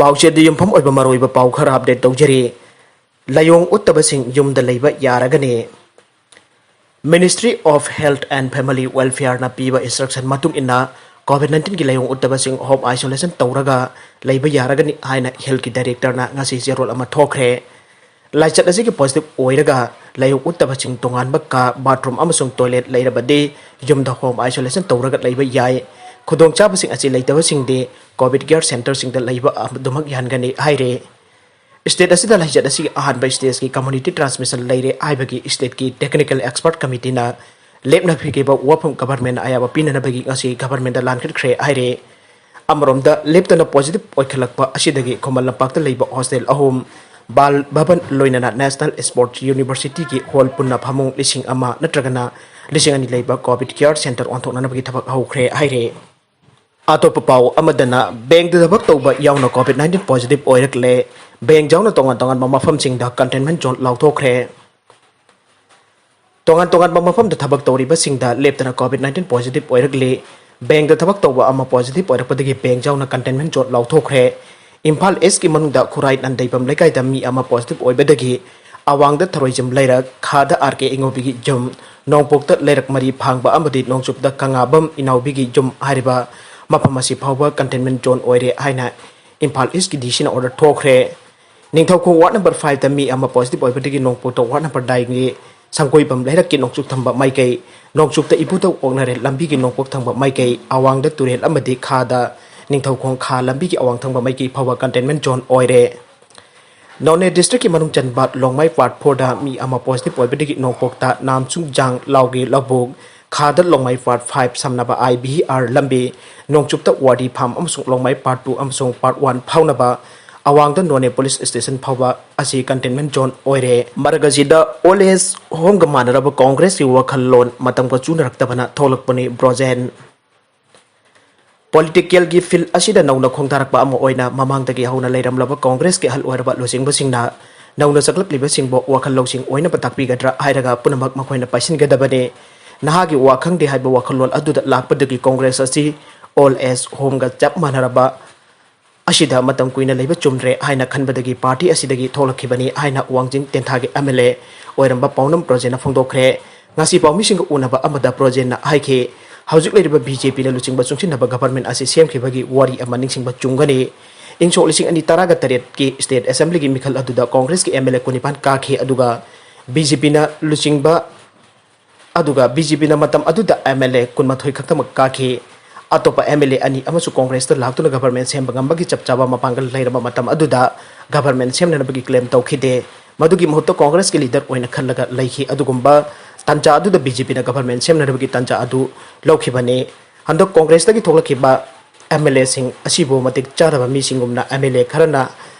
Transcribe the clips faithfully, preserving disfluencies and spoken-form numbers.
ꯄꯥꯎꯆꯦꯗ ꯌꯨꯝꯐꯝ ꯑꯣꯏꯕ ꯃꯔꯨꯑꯣꯏꯕ ꯄꯥꯎ ꯈꯔ ꯑꯞꯗꯦꯠ ꯇꯧꯖꯔꯤ꯫ ꯂꯥꯏꯑꯣꯡ ꯎꯠꯇꯕꯁꯤꯡ ꯌꯨꯝꯗ ꯂꯩꯕ ꯌꯥꯔꯒꯅꯤ꯫ Ministry of Health and Family Welfareꯅ ꯄꯤꯕ instruction ꯃꯇꯨꯡ ꯏꯟꯅ COVID nineteenꯒꯤ ꯂꯥꯏꯑꯣꯡ ꯎꯠꯇꯕꯁꯤꯡ home isolation ꯇꯧꯔꯒ ꯂꯩꯕ ꯌꯥꯔꯒꯅꯤ ꯍꯥꯏꯅ healthꯀꯤ directorꯅ ꯉꯁꯤ ꯆꯦꯔꯣꯜ ꯑꯃ ꯊꯣꯛꯈ꯭ꯔꯦ꯫ ꯂꯥꯏꯆꯠ ꯑꯁꯤꯒꯤ positive ꯑꯣꯏꯔꯒ ꯂꯥꯏꯑꯣꯡ ꯎꯠꯇꯕꯁꯤꯡ ꯇꯣꯉꯥꯟꯕ ꯀꯥ, bathroom ꯑꯃꯁꯨꯡ toilet ꯂꯩꯔꯕꯗꯤ ꯌꯨꯝꯗ home isolation ꯇꯧꯔꯒ ꯂꯩꯕ ꯌꯥꯏ꯫ ꯈꯨꯗꯣꯡꯆꯥꯕꯁꯤꯡ ꯑꯁꯤ ꯂꯩꯇꯕꯁꯤꯡꯗꯤ COVID care centreꯁꯤꯡꯗ ꯂꯩꯕ ꯑꯗꯨꯃꯛ ꯌꯥꯍꯟꯒꯅꯤ ꯍꯥꯏꯔꯦ꯫ State ꯑꯁꯤꯗ ꯂꯥꯏꯆꯠ ꯑꯁꯤꯒꯤ ꯑꯍꯥꯟꯕ stageꯀꯤ community transmission ꯂꯩꯔꯦ ꯍꯥꯏꯕꯒꯤ stateꯀꯤ technical expert committeeꯅ ꯂꯦꯞꯅ ꯄꯤꯈꯤꯕ ꯋꯥꯐꯝ governmentꯅ ꯑꯌꯥꯕ ꯄꯤꯅꯅꯕꯒꯤ ꯉꯁꯤ governmentꯇ ꯂꯥꯟꯈꯠꯈ꯭ꯔꯦ ꯍꯥꯏꯔꯦ꯫ ꯑꯃꯔꯣꯝꯗ ꯂꯦꯞꯇꯅ positive ꯑꯣꯏꯈꯠꯂꯛꯄ ꯑꯁꯤꯗꯒꯤ ꯈꯨꯃꯟ ꯂꯝꯄꯥꯛꯇ ꯂꯩꯕ hostel ꯑꯍꯨꯝ, ꯕꯥꯜ ꯚꯕꯟ ꯂꯣꯏꯅꯅ National Sports Universityꯒꯤ hall ꯄꯨꯟꯅ ꯐꯃꯨꯡ ꯂꯤꯁꯤꯡ ꯑꯃ ꯅꯠꯇ꯭ꯔꯒꯅ ꯂꯤꯁꯤꯡ ꯑꯅꯤ ꯂꯩꯕ COVID care center ꯑꯣꯟꯊꯣꯛꯅꯅꯕꯒꯤ ꯊꯕꯛ ꯍꯧꯈ꯭ꯔꯦ ꯍꯥꯏꯔꯦ꯫ ꯑꯇꯣꯞꯄ ꯄꯥꯎ ꯑꯃꯗꯅ, bankꯇ ꯊꯕꯛ ꯇꯧꯕ ꯌꯥꯎꯅ COVID nineteen positive ꯑꯣꯏꯔꯛꯂꯦ꯫ Bank ꯌꯥꯎꯅ ꯇꯣꯉꯥꯟ ꯇꯣꯉꯥꯟꯕ ꯃꯐꯝꯁꯤꯡꯗ containment zone ꯂꯥꯎꯊꯣꯛꯈ꯭ꯔꯦ꯫ ꯇꯣꯉꯥꯟ ꯇꯣꯉꯥꯟꯕ ꯃꯐꯝꯗ ꯊꯕꯛ ꯇꯧꯔꯤꯕꯁꯤꯡꯗ ꯂꯦꯞꯇꯅ COVID nineteen positive ꯑꯣꯏꯔꯛꯂꯤ꯫ Bankꯇ ꯊꯕꯛ ꯇꯧꯕ ꯑꯃ positive ꯑꯣꯏꯔꯛꯄꯗꯒꯤ bank ꯌꯥꯎꯅ containment zone ꯂꯥꯎꯊꯣꯛꯈ꯭ꯔꯦ꯫ ꯏꯝꯐꯥꯜ Eastꯀꯤ ꯃꯅꯨꯡꯗ ꯈꯨꯔꯥꯏ ꯅꯟꯗꯩꯕꯝ ꯂꯩꯀꯥꯏꯗ ꯃꯤ ꯑꯃ positive ꯑꯣꯏꯕꯗꯒꯤ ꯑꯋꯥꯡꯗ ꯊꯔꯣꯏꯖꯝ ꯂꯩꯔꯛ, ꯈꯥꯗ ꯑꯥꯔ ꯀꯦ ꯏꯉꯧꯕꯤꯒꯤ ꯌꯨꯝ, ꯅꯣꯡꯄꯣꯛꯇ ꯂꯩꯔꯛ ꯃꯔꯤ ꯐꯥꯡꯕ ꯑꯃꯗꯤ ꯅꯣꯡꯆꯨꯞꯇ ꯀꯪꯉꯥꯕꯝ ꯏꯅꯥꯎꯕꯤꯒꯤ ꯌꯨꯝ ꯍꯥꯏꯔꯤꯕ ꯃꯐꯝ ꯑꯁꯤ ꯐꯥꯎꯕ containment zone ꯑꯣꯏꯔꯦ ꯍꯥꯏꯅ ꯏꯝꯐꯥꯜ Eastꯀꯤ DCꯅ order ꯊꯣꯛꯈ꯭ꯔꯦ꯫ ꯅꯤꯡꯊꯧꯈꯣꯡ ward number fiveꯇ ꯃꯤ ꯑꯃ positive ꯑꯣꯏꯕꯗꯒꯤ ꯅꯣꯡꯄꯣꯛꯇ ward number nineꯒꯤ ꯁꯪꯒꯣꯏꯕꯝ ꯂꯩꯔꯛꯀꯤ ꯅꯣꯡꯆꯨꯞ ꯊꯪꯕ ꯃꯥꯏꯀꯩ, ꯅꯣꯡꯆꯨꯞꯇ ꯏꯕꯨꯙꯧ ꯑꯣꯛꯅꯔꯦꯜ ꯂꯝꯕꯤꯒꯤ ꯅꯣꯡꯄꯣꯛ ꯊꯪꯕ ꯃꯥꯏꯀꯩ, ꯑꯋꯥꯡꯗ ꯇꯨꯔꯦꯜ ꯑꯃꯗꯤ ꯈꯥꯗ ꯅꯤꯡꯊꯧꯈꯣꯡ ꯈꯥ ꯂꯝꯕꯤꯒꯤ ꯑꯋꯥꯡ ꯊꯪꯕ ꯃꯥꯏꯀꯩ ꯐꯥꯎꯕ containment zone ꯑꯣꯏꯔꯦ꯫ ꯅꯣꯅꯦ districtꯀꯤ ꯃꯅꯨꯡ ꯆꯟꯕ ꯂꯣꯡꯃꯥꯏ ward fourꯗ ꯃꯤ ꯑꯃ positive ꯑꯣꯏꯕꯗꯒꯤ ꯅꯣꯡꯄꯣꯛꯇ ꯅꯥꯝꯆꯨꯡꯖꯥꯡ ꯂꯥꯎꯒꯤ ꯂꯧꯕꯨꯛ, ꯈꯥꯗ ꯂꯣꯡꯃꯥꯏ ward five ꯁꯝꯅꯕ IVR ꯂꯝꯕꯤ, ꯅꯣꯡꯆꯨꯞꯇ ꯋꯥꯔꯤ ꯐꯥꯝ ꯑꯃꯁꯨꯡ ꯂꯣꯡꯃꯥꯏ ward two ꯑꯃꯁꯨꯡ ward one ꯐꯥꯎꯅꯕ, ꯑꯋꯥꯡꯗ ꯅꯣꯅꯦ police station ꯐꯥꯎꯕ ꯑꯁꯤ containment zone ꯑꯣꯏꯔꯦ꯫ ꯃꯔꯛ ꯑꯁꯤꯗ old age homeꯒ ꯃꯥꯟꯅꯔꯕ Congressꯀꯤ ꯋꯥꯈꯜꯂꯣꯟ ꯃꯇꯝꯒ ꯆꯨꯅꯔꯛꯇꯕꯅ ꯊꯣꯛꯂꯛꯄꯅꯤ, ꯕ꯭ꯔꯣꯖꯦꯟ꯫ Politicalꯒꯤ field ꯑꯁꯤꯗ ꯅꯧꯅ ꯈꯣꯡꯗꯥꯔꯛꯄ ꯑꯃ ꯑꯣꯏꯅ ꯃꯃꯥꯡꯗꯒꯤ ꯍꯧꯅ ꯂꯩꯔꯝꯂꯕ Congressꯀꯤ ꯑꯍꯜ ꯑꯣꯏꯔꯕ ꯂꯨꯆꯤꯡꯕꯁꯤꯡꯅ ꯅꯧꯅ ꯆꯪꯂꯛꯂꯤꯕꯁꯤꯡꯕꯨ ꯋꯥꯈꯜ ꯂꯧꯁꯤꯡ ꯑꯣꯏꯅꯕ ꯇꯥꯛꯄꯤꯒꯗ꯭ꯔꯥ ꯍꯥꯏꯔꯒ ꯄꯨꯝꯅꯃꯛ ꯃꯈꯣꯏꯅ ꯄꯥꯏꯁꯤꯟꯒꯗꯕꯅꯤ꯫ ꯅꯍꯥꯒꯤ ꯋꯥ ꯈꯪꯗꯦ ꯍꯥꯏꯕ ꯋꯥꯈꯜꯂꯣꯟ ꯑꯗꯨꯗ ꯂꯥꯛꯄꯗꯒꯤ Congress ꯑꯁꯤ old age homeꯒ ꯆꯞ ꯃꯥꯟꯅꯔꯕ ꯑꯁꯤꯗ ꯃꯇꯝ ꯀꯨꯏꯅ ꯂꯩꯕ ꯆꯨꯝꯗ꯭ꯔꯦ ꯍꯥꯏꯅ ꯈꯟꯕꯗꯒꯤ ꯄꯥꯔꯇꯤ ꯑꯁꯤꯗꯒꯤ ꯊꯣꯛꯂꯛꯈꯤꯕꯅꯤ ꯍꯥꯏꯅ ꯋꯥꯡꯖꯤꯡ ꯇꯦꯟꯊꯥꯒꯤ MLA ꯑꯣꯏꯔꯝꯕ ꯄꯥꯎꯅꯝ ꯄ꯭ꯔꯣꯖꯦꯟꯅ ꯐꯣꯡꯗꯣꯛꯈ꯭ꯔꯦ꯫ ꯉꯁꯤ ꯄꯥꯎꯃꯤꯁꯤꯡꯒ ꯎꯅꯕ ꯑꯃꯗ ꯄ꯭ꯔꯣꯖꯦꯟꯅ ꯍꯥꯏꯈꯤ, ꯍꯧꯖꯤꯛ ꯂꯩꯔꯤꯕ BJPꯅ ꯂꯨꯆꯤꯡꯕ ꯆꯨꯡꯁꯤꯟꯅꯕ government ꯑꯁꯤ ꯁꯦꯝꯈꯤꯕꯒꯤ ꯋꯥꯔꯤ ꯑꯃ ꯅꯤꯡꯁꯤꯡꯕ ꯆꯨꯝꯒꯅꯤ꯫ ꯏꯪ ꯁꯣꯛ ꯂꯤꯁꯤꯡ ꯑꯅꯤ ꯇꯔꯥꯒ ꯇꯔꯦꯠꯀꯤ state assemblyꯒꯤ ꯃꯤꯈꯜ ꯑꯗꯨꯗ Congressꯀꯤ MLA ꯀꯨꯟꯅꯤꯄꯥꯟ ꯀꯥꯈꯤ, ꯑꯗꯨꯒ BJPꯅ ꯂꯨꯆꯤꯡꯕ ꯑꯗꯨꯒ BJPꯅ ꯃꯇꯝ ꯑꯗꯨꯗ MLA ꯀꯨꯟꯃꯥꯊꯣꯏ ꯈꯛꯇꯃꯛ ꯀꯥꯈꯤ꯫ ꯑꯇꯣꯞꯄ MLA ꯑꯅꯤ ꯑꯃꯁꯨ Congressꯇ ꯂꯥꯛꯇꯨꯅ government ꯁꯦꯝꯕ ꯉꯝꯕꯒꯤ ꯆꯞ ꯆꯥꯕ ꯃꯄꯥꯡꯒꯜ ꯂꯩꯔꯕ ꯃꯇꯝ ꯑꯗꯨꯗ government ꯁꯦꯝꯅꯅꯕꯒꯤ claim ꯇꯧꯈꯤꯗꯦ꯫ ꯃꯗꯨꯒꯤ ꯃꯍꯨꯠꯇ Congressꯀꯤ leader ꯑꯣꯏꯅ ꯈꯜꯂꯒ ꯂꯩꯈꯤ꯫ ꯑꯗꯨꯒꯨꯝꯕ ꯇꯥꯟꯖꯥ ꯑꯗꯨꯗ BJPꯅ government ꯁꯦꯝꯅꯅꯕꯒꯤ ꯇꯥꯟꯖꯥ ꯑꯗꯨ ꯂꯧꯈꯤꯕꯅꯤ꯫ ꯍꯟꯗꯛ Congressꯇꯒꯤ ꯊꯣꯛꯂꯛꯈꯤꯕ MLAꯁꯤꯡ ꯑꯁꯤꯕꯨ ꯃꯇꯤꯛ ꯆꯥꯗꯕ ꯃꯤꯁꯤꯡꯒꯨꯝꯅ MLA ꯈꯔꯅ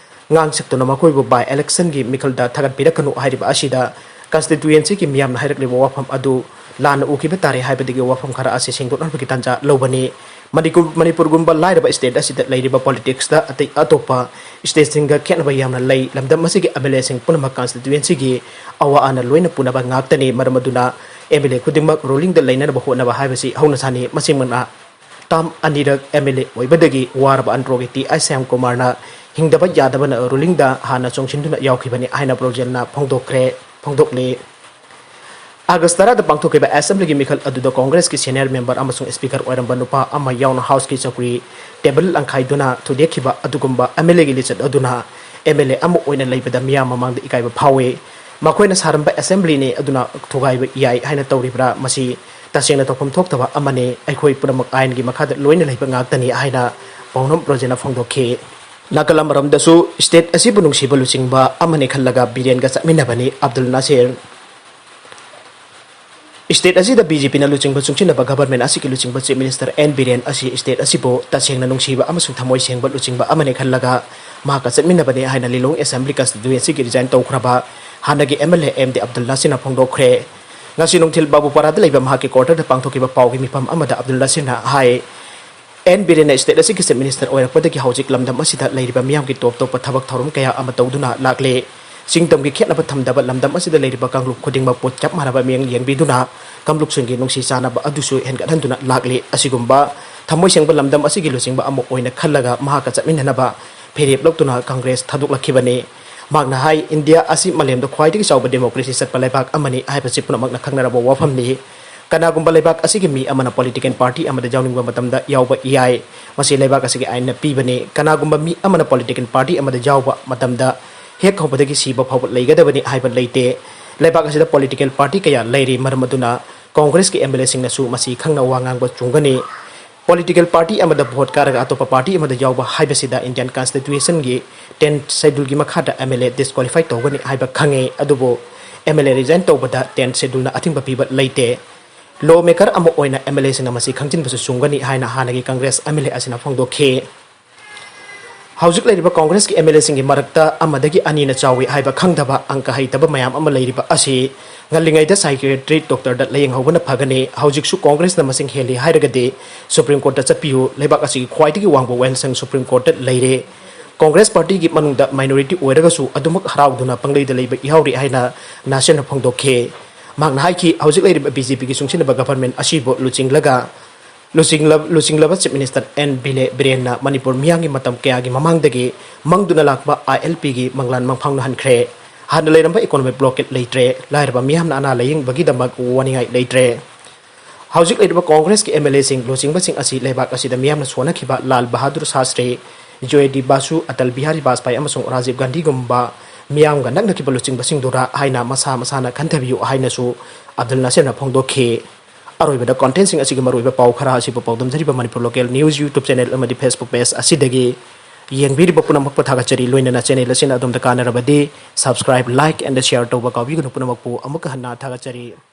ꯉꯥꯡꯁꯛꯇꯨꯅ ꯃꯈꯣꯏꯕꯨ by electionꯒꯤ ꯃꯤꯈꯜꯗ ꯊꯥꯒꯠꯄꯤꯔꯛꯀꯅꯨ ꯍꯥꯏꯔꯤꯕ ꯑꯁꯤꯗ constituencyꯒꯤ ꯃꯤꯌꯥꯝꯅ ꯍꯥꯏꯔꯛꯂꯤꯕ ꯋꯥꯐꯝ ꯑꯗꯨ ꯂꯥꯟꯅ ꯎꯈꯤꯕ ꯇꯥꯔꯦ ꯍꯥꯏꯕꯗꯒꯤ ꯋꯥꯐꯝ ꯈꯔ ꯑꯁꯤ ꯁꯦꯡꯗꯣꯛꯅꯕꯒꯤ ꯇꯥꯟꯖꯥ ꯂꯧꯕꯅꯤ꯫ ꯃꯅꯤꯄꯨꯔ, ꯃꯅꯤꯄꯨꯔꯒꯨꯝꯕ ꯂꯥꯏꯔꯕ state ꯑꯁꯤꯗ ꯂꯩꯔꯤꯕ politicsꯇ ꯑꯇꯩ ꯑꯇꯣꯞꯄ stateꯁꯤꯡꯒ ꯈꯦꯠꯅꯕ ꯌꯥꯝꯅ ꯂꯩ꯫ ꯂꯝꯗꯝ ꯑꯁꯤꯒꯤ MLAꯁꯤꯡ ꯄꯨꯝꯅꯃꯛ constituencyꯒꯤ ꯑꯋꯥ ꯑꯅꯥ ꯂꯣꯏꯅ ꯄꯨꯅꯕ ꯉꯥꯛꯇꯅꯤ꯫ ꯃꯔꯝ ꯑꯗꯨꯅ MLA ꯈꯨꯗꯤꯡꯃꯛ rulingꯗ ꯂꯩꯅꯅꯕ ꯍꯣꯠꯅꯕ ꯍꯥꯏꯕꯁꯤ ꯍꯧꯅꯁꯥꯅꯤ꯫ ꯃꯁꯤꯃꯛꯅ term ꯑꯅꯤꯔꯛ MLA ꯑꯣꯏꯕꯗꯒꯤ ꯋꯥꯔꯕ ꯑꯟꯗ꯭ꯔꯣꯒꯤ T I ꯁ꯭ꯌꯥꯝꯀꯨꯃꯥꯔꯅ ꯍꯤꯡꯗꯕ ꯌꯥꯗꯕꯅ rulingꯗ ꯍꯥꯟꯅ ꯆꯣꯡꯁꯤꯟꯗꯨꯅ ꯌꯥꯎꯈꯤꯕꯅꯤ ꯍꯥꯏꯅ ꯄ꯭ꯔꯣꯖꯦꯟꯅ ꯐꯣꯡꯗꯣꯛꯈ꯭ꯔꯦ, ꯐꯣꯡꯗꯣꯛꯂꯤ꯫ ꯑꯥꯒꯁ ꯇꯔꯥꯗ ꯄꯥꯡꯊꯣꯛꯈꯤꯕ assemblyꯒꯤ ꯃꯤꯈꯜ ꯑꯗꯨꯗ Congressꯀꯤ senior member ꯑꯃꯁꯨꯡ speaker ꯑꯣꯏꯔꯝꯕ ꯅꯨꯄꯥ ꯑꯃ ꯌꯥꯎꯅ houseꯀꯤ ꯆꯧꯀ꯭ꯔꯤ table ꯂꯪꯈꯥꯏꯗꯨꯅ ꯊꯨꯗꯦꯛꯈꯤꯕ ꯑꯗꯨꯒꯨꯝꯕ MLAꯒꯤ ꯂꯤꯆꯠ ꯑꯗꯨꯅ MLA ꯑꯃ ꯑꯣꯏꯅ ꯂꯩꯕꯗ ꯃꯤꯌꯥꯝ ꯃꯃꯥꯡꯗ ꯏꯀꯥꯏꯕ ꯐꯥꯎꯏ꯫ ꯃꯈꯣꯏꯅ ꯁꯥꯔꯝꯕ assemblyꯅꯤ ꯑꯗꯨꯅ ꯊꯨꯒꯥꯏꯕ ꯌꯥꯏ ꯍꯥꯏꯅ ꯇꯧꯔꯤꯕ꯭ꯔꯥ? ꯃꯁꯤ ꯇꯁꯦꯡꯅ ꯇꯧꯐꯝ ꯊꯣꯛꯇꯕ ꯑꯃꯅꯤ꯫ ꯑꯩꯈꯣꯏ ꯄꯨꯝꯅꯃꯛ ꯑꯥꯏꯟꯒꯤ ꯃꯈꯥꯗ ꯂꯣꯏꯅ ꯂꯩꯕ ꯉꯥꯛꯇꯅꯤ ꯍꯥꯏꯅ ꯄꯥꯎꯅꯝ ꯄ꯭ꯔꯣꯖꯦꯟꯅ ꯐꯣꯡꯗꯣꯛꯈꯤ꯫ ꯅꯥꯀꯜ ꯑꯃꯔꯣꯝꯗꯁꯨ state ꯑꯁꯤꯕꯨ ꯅꯨꯡꯁꯤꯕ ꯂꯨꯆꯤꯡꯕ ꯑꯃꯅꯤ ꯈꯜꯂꯒ ꯕꯤꯔꯦꯟꯒ ꯆꯠꯃꯤꯟꯅꯕꯅꯤ ꯑꯕꯗꯨꯜ ꯅꯥꯁꯤꯔ꯫ State ꯑꯁꯤꯗ BJPꯅ ꯂꯨꯆꯤꯡꯕ ꯆꯨꯡꯁꯤꯟꯅꯕ government ꯑꯁꯤꯒꯤ ꯂꯨꯆꯤꯡꯕ Chief Minister N ꯕꯤꯔꯦꯟ ꯑꯁꯤ state ꯑꯁꯤꯕꯨ ꯇꯁꯦꯡꯅ ꯅꯨꯡꯁꯤꯕ ꯑꯃꯁꯨꯡ ꯊꯃꯣꯏ ꯁꯦꯡꯕ ꯂꯨꯆꯤꯡꯕ ꯑꯃꯅꯤ ꯈꯜꯂꯒ ꯃꯍꯥꯛꯀ ꯆꯠꯃꯤꯟꯅꯕꯅꯤ ꯍꯥꯏꯅ ꯂꯤꯂꯣꯡ assembly constituencyꯒꯤ resign ꯇꯧꯈ꯭ꯔꯕ ꯍꯥꯟꯅꯒꯤ MLA ꯑꯦꯝ ꯗꯤ ꯑꯕꯗꯨꯜ ꯅꯥꯁꯤꯔꯅ ꯐꯣꯡꯗꯣꯛꯈ꯭ꯔꯦ꯫ ꯉꯁꯤ ꯅꯨꯡꯊꯤꯜ ꯕꯥꯕꯨꯄꯥꯔꯥꯗ ꯂꯩꯕ ꯃꯍꯥꯛꯀꯤ quarterꯗ ꯄꯥꯡꯊꯣꯛꯈꯤꯕ ꯄꯥꯎꯒꯤ ꯃꯤꯐꯝ ꯑꯃꯗ ꯑꯕꯗꯨꯜ ꯅꯥꯁꯤꯔꯅ ꯍꯥꯏ, ꯑꯦꯟ ꯕꯤꯔꯦꯟꯅ state ꯑꯁꯤꯒꯤ Chief Minister ꯑꯣꯏꯔꯛꯄꯗꯒꯤ ꯍꯧꯖꯤꯛ ꯂꯝꯗꯝ ꯑꯁꯤꯗ ꯂꯩꯔꯤꯕ ꯃꯤꯌꯥꯝꯒꯤ ꯇꯣꯞ ꯇꯣꯞꯄ ꯊꯕꯛ ꯊꯧꯔꯝ ꯀꯌꯥ ꯑꯃ ꯇꯧꯗꯨꯅ ꯂꯥꯛꯂꯦ꯫ ꯆꯤꯡ ꯇꯝꯒꯤ ꯈꯦꯠꯅꯕ ꯊꯝꯗꯕ ꯂꯝꯗꯝ ꯑꯁꯤꯗ ꯂꯩꯔꯤꯕ ꯀꯥꯡꯂꯨꯞ ꯈꯨꯗꯤꯡꯃꯛꯄꯨ ꯆꯞ ꯃꯥꯟꯅꯕ ꯃꯤꯠꯌꯦꯡ ꯌꯦꯡꯕꯤꯗꯨꯅ ꯀꯥꯡꯂꯨꯞꯁꯤꯡꯒꯤ ꯅꯨꯡꯁꯤ ꯆꯥꯟꯅꯕ ꯑꯗꯨꯁꯨ ꯍꯦꯟꯒꯠꯍꯟꯗꯨꯅ ꯂꯥꯛꯂꯤ꯫ ꯑꯁꯤꯒꯨꯝꯕ ꯊꯃꯣꯏ ꯁꯦꯡꯕ ꯂꯝꯗꯝ ꯑꯁꯤꯒꯤ ꯂꯨꯆꯤꯡꯕ ꯑꯃ ꯑꯣꯏꯅ ꯈꯜꯂꯒ ꯃꯍꯥꯛꯀ ꯆꯠꯃꯤꯟꯅꯅꯕ ꯐꯤꯔꯦꯞ ꯂꯧꯗꯨꯅ ꯀꯪꯒ꯭ꯔꯦꯁ ꯊꯥꯗꯣꯛꯂꯛꯈꯤꯕꯅꯤ꯫ ꯃꯍꯥꯛꯅ ꯍꯥꯏ, "ꯏꯟꯗꯤꯌꯥ ꯑꯁꯤ ꯃꯥꯂꯦꯝꯗ ꯈ꯭ꯋꯥꯏꯗꯒꯤ ꯆꯥꯎꯕ ꯗꯦꯃꯣꯀ꯭ꯔꯦꯁꯤ ꯆꯠꯄ ꯂꯩꯕꯥꯛ ꯑꯃꯅꯤ ꯍꯥꯏꯕꯁꯤ ꯄꯨꯝꯅꯃꯛꯅ ꯈꯪꯅꯔꯕ ꯋꯥꯐꯝꯅꯤ"꯫ ꯀꯅꯥꯒꯨꯝꯕ ꯂꯩꯕꯥꯛ ꯑꯁꯤꯒꯤ ꯃꯤ ꯑꯃꯅ ꯄꯣꯂꯤꯇꯤꯀꯦꯜ ꯄꯥꯔꯇꯤ ꯑꯃꯗ ꯌꯥꯎꯅꯤꯡꯕ ꯃꯇꯝꯗ ꯌꯥꯎꯕ ꯌꯥꯏ꯫ ꯃꯁꯤ ꯂꯩꯕꯥꯛ ꯑꯁꯤꯒꯤ ꯑꯥꯏꯟꯅ ꯄꯤꯕꯅꯤ꯫ ꯀꯅꯥꯒꯨꯝꯕ ꯃꯤ ꯑꯃꯅ ꯄꯣꯂꯤꯇꯤꯀꯦꯜ ꯄꯥꯔꯇꯤ ꯑꯃꯗ ꯌꯥꯎꯕ ꯃꯇꯝꯗ ꯍꯦꯛ ꯍꯧꯕꯗꯒꯤ ꯁꯤꯕ ꯐꯥꯎꯕ ꯂꯩꯒꯗꯕꯅꯤ ꯍꯥꯏꯕ ꯂꯩꯇꯦ꯫ ꯂꯩꯕꯥꯛ ꯑꯁꯤꯗ ꯄꯣꯂꯤꯇꯤꯀꯦꯜ ꯄꯥꯔꯇꯤ ꯀꯌꯥ ꯂꯩꯔꯤ, ꯃꯔꯝ ꯑꯗꯨꯅ ꯀꯣꯡꯒ꯭ꯔꯦꯁꯀꯤ ꯑꯦꯝ ꯑꯦꯜ ꯑꯦꯁꯤꯡꯅꯁꯨ ꯃꯁꯤ ꯈꯪꯅ ꯋꯥ ꯉꯥꯡꯕ ꯆꯨꯝꯒꯅꯤ꯫ ꯄꯣꯂꯤꯇꯤꯀꯦꯜ ꯄꯥꯔꯇꯤ ꯑꯃꯗ ꯚꯣꯠ ꯀꯥꯔꯒ ꯑꯇꯣꯞꯄ ꯄꯥꯔꯇꯤ ꯑꯃꯗ ꯌꯥꯎꯕ ꯍꯥꯏꯕꯁꯤꯗ ꯏꯟꯗꯤꯌꯟ ꯀꯟꯁꯇꯤꯇ꯭ꯌꯨꯁꯟꯒꯤ ꯇꯦꯟꯊ ꯁꯦꯗ꯭ꯌꯨꯜꯒꯤ ꯃꯈꯥꯗ ꯑꯦꯝ ꯑꯦꯜ ꯑꯦ ꯗꯤꯁꯀ꯭ꯋꯥꯂꯤꯐꯥꯏ ꯇꯧꯒꯅꯤ ꯍꯥꯏꯕ ꯈꯪꯉꯦ꯫ ꯑꯗꯨꯕꯨ ꯑꯦꯝ ꯑꯦꯜ ꯑꯦ ꯔꯤꯖꯥꯏꯟ ꯇꯧꯕꯗ ꯇꯦꯟꯊ ꯁꯦꯗ꯭ꯌꯨꯜꯅ ꯑꯊꯤꯡꯕ ꯄꯤꯕ ꯂꯩꯇꯦ꯫ ꯂꯣ ꯃꯦꯀꯔ ꯑꯃ ꯑꯣꯏꯅ ꯑꯦꯝ ꯑꯦꯜ ꯑꯦꯁꯤꯡꯅ ꯃꯁꯤ ꯈꯪꯖꯤꯟꯕꯁꯨ ꯆꯨꯝꯒꯅꯤ ꯍꯥꯏꯅ ꯍꯥꯟꯅꯒꯤ ꯀꯪꯒ꯭ꯔꯦꯁ ꯑꯦꯝ ꯑꯦꯜ ꯑꯦ ꯑꯁꯤꯅ ꯐꯣꯡꯗꯣꯛꯈꯤ꯫ ꯍꯧꯖꯤꯛ ꯂꯩꯔꯤꯕ ꯀꯣꯡꯒ꯭ꯔꯦꯁꯀꯤ ꯑꯦꯝ ꯑꯦꯜ ꯑꯦꯁꯤꯡꯒꯤ ꯃꯔꯛꯇ ꯑꯃꯗꯒꯤ ꯑꯅꯤꯅ ꯆꯥꯎꯏ ꯍꯥꯏꯕ ꯈꯪꯗꯕ ꯑꯪꯀ ꯍꯩꯇꯕ ꯃꯌꯥꯝ ꯑꯃ ꯂꯩꯔꯤꯕ ꯑꯁꯤ ꯉꯜꯂꯤꯉꯩꯗ ꯁꯥꯏꯀꯤꯌꯥꯇ꯭ꯔꯤ ꯗꯣꯛꯇꯔꯗ ꯂꯥꯌꯦꯡꯍꯧꯕꯅ ꯐꯒꯅꯤ꯫ ꯍꯧꯖꯤꯛꯁꯨ ꯀꯣꯡꯒ꯭ꯔꯦꯁꯅ ꯃꯁꯤꯡ ꯍꯦꯜꯂꯤ ꯍꯥꯏꯔꯒꯗꯤ ꯁꯨꯄ꯭ꯔꯤꯝ ꯀꯣꯔꯠꯇ ꯆꯠꯄꯤꯌꯨ꯫ ꯂꯩꯕꯥꯛ ꯑꯁꯤꯒꯤ ꯈ꯭ꯋꯥꯏꯗꯒꯤ ꯋꯥꯡꯕ ꯋꯥꯌꯦꯜꯁꯪ ꯁꯨꯄ꯭ꯔꯤꯝ ꯀꯣꯔꯠꯇ ꯂꯩꯔꯦ꯫ ꯀꯣꯡꯒ꯭ꯔꯦꯁ ꯄꯥꯔꯇꯤꯒꯤ ꯃꯅꯨꯡꯗ ꯃꯥꯏꯅꯣꯔꯤꯇꯤ ꯑꯣꯏꯔꯒꯁꯨ ꯑꯗꯨꯃꯛ ꯍꯔꯥꯎꯗꯨꯅ ꯄꯪꯂꯩꯗ ꯂꯩꯕ ꯌꯥꯎꯔꯤ ꯍꯥꯏꯅ ꯅꯥꯁꯤꯔꯅ ꯐꯣꯡꯗꯣꯛꯈꯤ꯫ ꯃꯍꯥꯛꯅ ꯍꯥꯏꯈꯤ, ꯍꯧꯖꯤꯛ ꯂꯩꯔꯤꯕ ꯕꯤ ꯖꯦ ꯄꯤꯒꯤ ꯆꯨꯡꯁꯤꯟꯅꯕ ꯒꯚꯔꯟꯃꯦꯟꯠ ꯑꯁꯤꯕꯨ ꯂꯨꯆꯤꯡꯂꯒ ꯂꯨꯆꯤꯡꯂ-, ꯂꯨꯆꯤꯡꯂꯕ ꯆꯤꯐ ꯃꯤꯅꯤꯁꯇꯔ ꯑꯦꯟ ꯕꯤꯔꯦ-, ꯕꯤꯔꯦꯟꯅ ꯃꯅꯤꯄꯨꯔ ꯃꯤꯌꯥꯝꯒꯤ ꯃꯇꯝ ꯀꯌꯥꯒꯤ ꯃꯃꯥꯡꯗꯒꯤ ꯃꯪꯗꯨꯅ ꯂꯥꯛꯄ ꯑꯥꯏ ꯑꯦꯜ ꯄꯤꯒꯤ ꯃꯪꯂꯥꯟ ꯃꯪꯐꯥꯎꯅꯍꯟꯈ꯭ꯔꯦ꯫ ꯍꯥꯟꯅ ꯂꯩꯔꯝꯕ ꯏꯀꯣꯅꯣꯃꯤꯛ ꯕ꯭ꯂꯣꯀꯦꯠ ꯂꯩꯇ꯭ꯔꯦ꯫ ꯂꯥꯏꯔꯕ ꯃꯤꯌꯥꯝꯅ ꯑꯅꯥ ꯂꯥꯌꯦꯡꯕꯒꯤꯗꯃꯛ ꯋꯥꯅꯤꯡꯉꯥꯏ ꯂꯩꯇ꯭ꯔꯦ꯫ ꯍꯧꯖꯤꯛ ꯂꯩꯔꯤꯕ ꯀꯣꯡꯒ꯭ꯔꯦꯁꯀꯤ ꯑꯦꯝ ꯑꯦꯜ ꯑꯦꯁꯤꯡ, ꯂꯨꯆꯤꯡꯕꯁꯤꯡ ꯑꯁꯤ ꯂꯩꯕꯥꯛ ꯑꯁꯤꯗ ꯃꯤꯌꯥꯝꯅ ꯁꯣꯟꯅꯈꯤꯕ ꯂꯥꯜ ꯕꯍꯥꯗꯨꯔ ꯁꯥꯁꯇ꯭ꯔꯤ, ꯖꯣꯌ ꯗꯤ ꯕꯥꯁꯨ, ꯑꯇꯜ ꯕꯤꯍꯥꯔꯤ ꯕꯥꯖꯄꯥꯏ ꯑꯃꯁꯨꯡ ꯔꯥꯖꯤꯕ ꯒꯥꯟꯙꯤꯒꯨꯝꯕ ꯃꯤꯌꯥꯝꯒ ꯅꯛꯅꯈꯤꯕ ꯂꯨꯆꯤꯡꯕꯁꯤꯡꯗꯨꯔꯥ ꯍꯥꯏꯅ ꯃꯁꯥ ꯃꯁꯥꯅ ꯈꯟꯊꯕꯤꯌꯨ ꯍꯥꯏꯅꯁꯨ ꯑꯕꯗꯨꯜ ꯅꯥꯁꯤꯔꯅ ꯐꯣꯡꯗꯣꯛꯈꯤ꯫ ꯑꯔꯣꯏꯕꯗ ꯀꯣꯟꯇꯦꯟꯁꯤꯡ ꯑꯁꯤꯒꯤ ꯃꯔꯨꯑꯣꯏꯕ ꯄꯥꯎ ꯈꯔ ꯑꯁꯤꯕꯨ ꯄꯥꯎꯗꯝꯖꯔꯤꯕ Manipur local news YouTube channel ꯑꯃꯗꯤ Facebook ꯄꯦꯖ ꯑꯁꯤꯗꯒꯤ ꯌꯦꯡꯕꯤꯔꯤꯕ ꯄꯨꯝꯅꯃꯛꯄꯨ ꯊꯥꯒꯠꯆꯔꯤ꯫ ꯂꯣꯏꯅꯅ ꯆꯦꯅꯦꯜ ꯑꯁꯤꯅ ꯑꯗꯣꯝꯗ ꯀꯥꯟꯅꯔꯕꯗꯤ subscribe, like and share ꯇꯧꯕ ꯀꯥꯎꯕꯤꯒꯅꯨ꯫ ꯄꯨꯝꯅꯃꯛꯄꯨ ꯑꯃꯨꯛꯀ ꯍꯟꯅ ꯊꯥꯒꯠꯆꯔꯤ꯫